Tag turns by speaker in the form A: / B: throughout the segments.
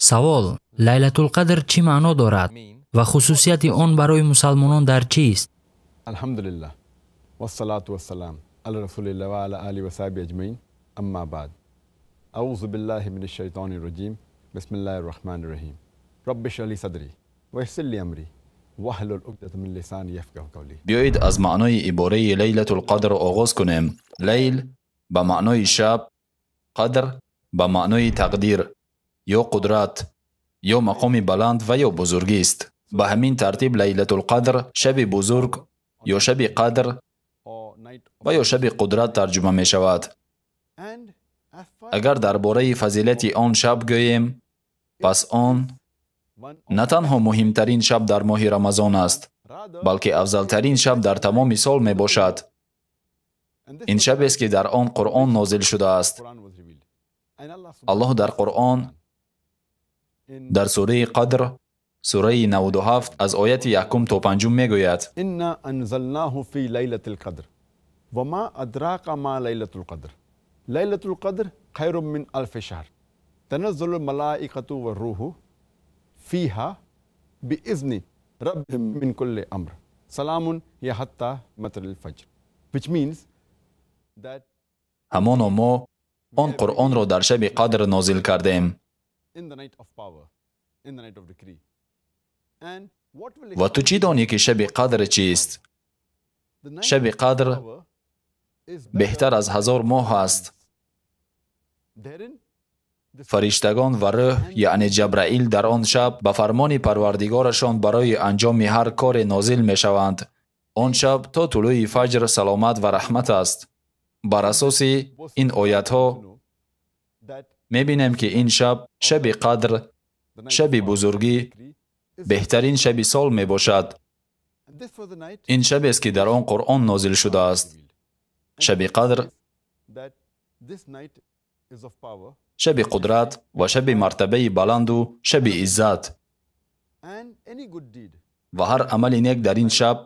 A: Савол: Лайлатулқадр чӣ маъно дорад ва хусусияти он барои мусалмонон дар чист?
B: Алҳамдулиллаҳ вассалату вассалам ала расулиллаҳ ва ала алиҳи ва саҳбиҳи аҷмаин, амма баъд. Аузу биллаҳи минаш шайтонир раҷим, бисмиллаҳир раҳмонир раҳим, рабби шрах ли садри ва яссир ли амри ваҳлул уқдатан мин лисани яфқаҳу қавли.
C: Биёед аз маънои ибораи Лайлатулқадр оғоз кунем. Лайл ба маънои шаб, қадр ба маънои тақдир ё қудрат ё мақоми баланд ва ё бузургист. Ба ҳамин тартиб Лайлатулқадр шаби бузург ё шаби қадр ва ё шаби қудрат тарҷума мешавад. Агар дар бораи фазилати он шаб гӯем, пас он на танҳо муҳимтарин шаб дар моҳи Рамазон аст, балки афзалтарин шаб дар тамоми сол мебошад. Ин шабест, ки дар он Қуръон нозил шудааст. Аллоҳ дар Қуръон дар сураи Қадр, сураи 97 аз ояти 1 то 5 мегӯяд:
B: Инна анзалнаху фи лайлатил қадр ва ма адрака ма лайлатул қадр, лайлатул қадр хайрун мин алфи шаҳр, таназзалул малаикату ва руху фиҳа биизни раббихим мин кулли амр, саламун ҳия ҳатта матлаил фаҷр. Which means that
C: ҳамоно мо он Қуръонро дар шаби қадр нозил кардем. Ва ту чӣ донӣ, ки шаби қадр чист? Шаби қадр беҳтар аз 1000 моҳ аст. Фариштагон ва рӯҳ, яъне Ҷабраил, дар он шаб ба фармони Парвардигорашон барои анҷоми ҳар коре нозил мешаванд. Он шаб то тулӯи фаҷр саломат ва раҳмат аст. Бар асоси ин оятҳо мебинем, ки ин шаб, шаби қадр, шаби бузургӣ, беҳтарин шаби сол мебошад. Ин шабест, ки дар он Қуръон нозил шудааст. Шаби қадр, шаби қудрат ва шаби мартабаи баланду шаби иззат. Ва ҳар амали нек дар ин шаб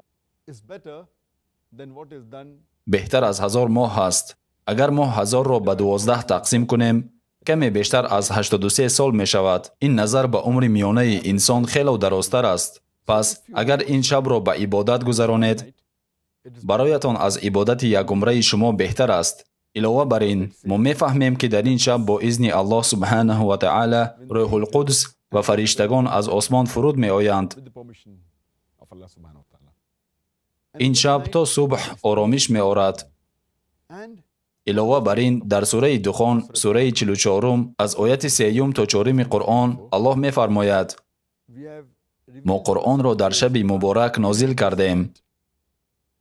C: беҳтар аз 1000 моҳ аст. Агар мо 1000-ро ба 12 тақсим кунем, каме бештар аз 83 сол мешавад. Ин назар ба умри миёнаи инсон хело дарозтар аст. Пас агар ин шабро ба ибодат гузаронед, бароятон аз ибодати якумраи шумо беҳтар аст. Илова бар ин, мо мефаҳмем, ки дар ин шаб бо изни Аллоҳ субҳанаҳу ва таъала Рӯҳулқудс ва фариштагон аз осмон фуруд меоянд. Ин шаб то субҳ оромиш меорад. Илова бар ин, дар сураи Духон, сураи 44 аз ояти 3 то 4 Қуръон Аллоҳ мефармояд: мо Қуръонро дар шаби муборак нозил кардем,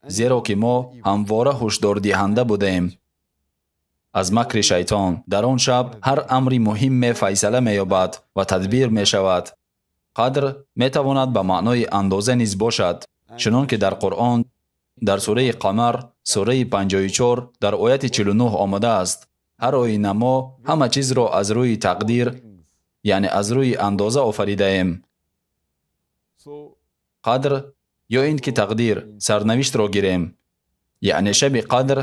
C: зеро ки мо ҳамвора ҳушдордиҳанда будем аз макри шайтон. Дар он шаб ҳар амри муҳимме файсала меёбад ва тадбир мешавад. Қадр метавонад ба маънои андоза низ бошад, чунон ки дар Қуръон дар сураи Қамар, сураи 54 дар ояти 49 омадааст: ҳар оина мо ҳама чизро аз рӯи тақдир, яъне аз рӯи андоза офаридаем. Қадр ё ин ки тақдир, сарнавиштро гирем, яъне шаби қадр,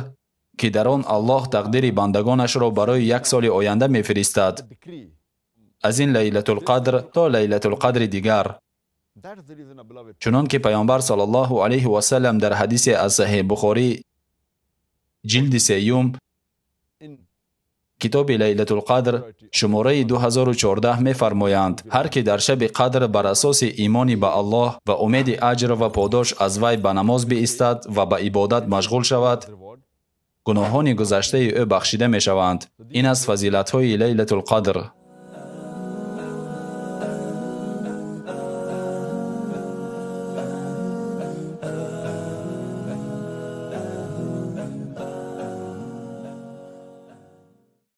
C: ки дар он Аллоҳ тақдири бандагонашро барои як соли оянда мефиристад, аз ин Лайлатулқадр то Лайлатулқадри дигар. Чунон ки Пайғамбар саллаллоҳу алайҳи васаллам дар ҳадисе аз Саҳеҳ Бухорӣ, ҷилди 3, китоби Лайлатулқадр, шумораи 2014 мефармоянд: ҳар ки дар шаби қадр бар асоси имони ба Аллоҳ ва умеди аҷр ва подош аз вай ба намоз биистад ва ба ибодат машғул шавад, гуноҳони гузаштаи ӯ бахшида мешаванд. Ин аз фазилатҳои Лайлатулқадр.